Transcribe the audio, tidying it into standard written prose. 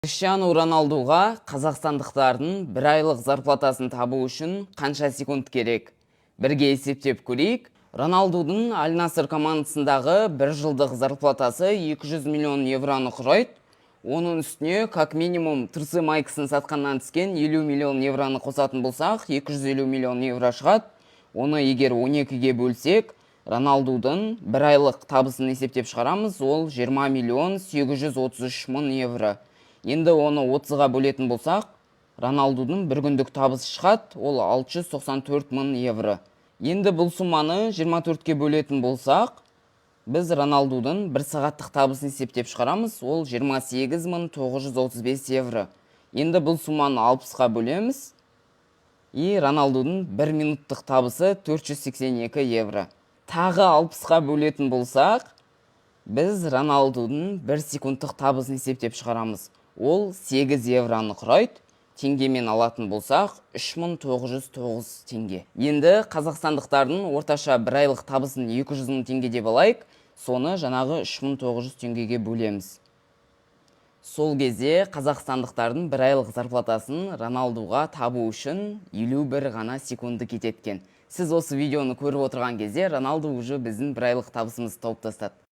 Криштиану Роналдуға қазақстандықтардың бір айлық зарплатасын табу үшін қанша секунд керек? Бірге есептеп көрейік. Роналдудың Аль Наср командасындағы бір жылдық зарплатасы 200 миллион евроны құрайды. Оның үстіне как минимум трусы, майкасын сатқаннан түскен 50 миллион евроны қосатын болсақ, 250 миллион евро шығады. Оны егер 12-ге бөлсек, Роналдудың бір айлық табысын есептеп шығарамыз, ол 20 миллион 833 мың евро. Енді оны 30-ға бөлетін болсақ, Роналдудың бір күндік табысы шығады, ол 694 мың евро. Енді бұл сумманы 24-ке бөлетін болсақ, біз Роналдудың бір сағаттық табысын есептеп шығарамыз, ол 28 мың 935 евро. Енді бұл сумманы 60-қа бөлеміз, и Роналдудың бір минуттық табысы 482 евро. Тағы 60-қа бөлетін болсақ, біз Роналдудың бір секундтық табысын есептеп шығарамыз. Ол 8 евроны құрайды. Теңгемен алатын болсақ, 3909 теңге. Енді қазақстандықтардың орташа бір айлық табысын 200 мың теңге деп алайық, соны жаңағы 3900 теңгеге бөлеміз. Сол кезде қазақстандықтардың бір айлық зарплатасын Роналдуға табу үшін 51 ғана секунды кетеді екен. Сіз осы видеоны көріп отырған кезде Роналду уже біздің бір айлық табысымызды тауып тастады.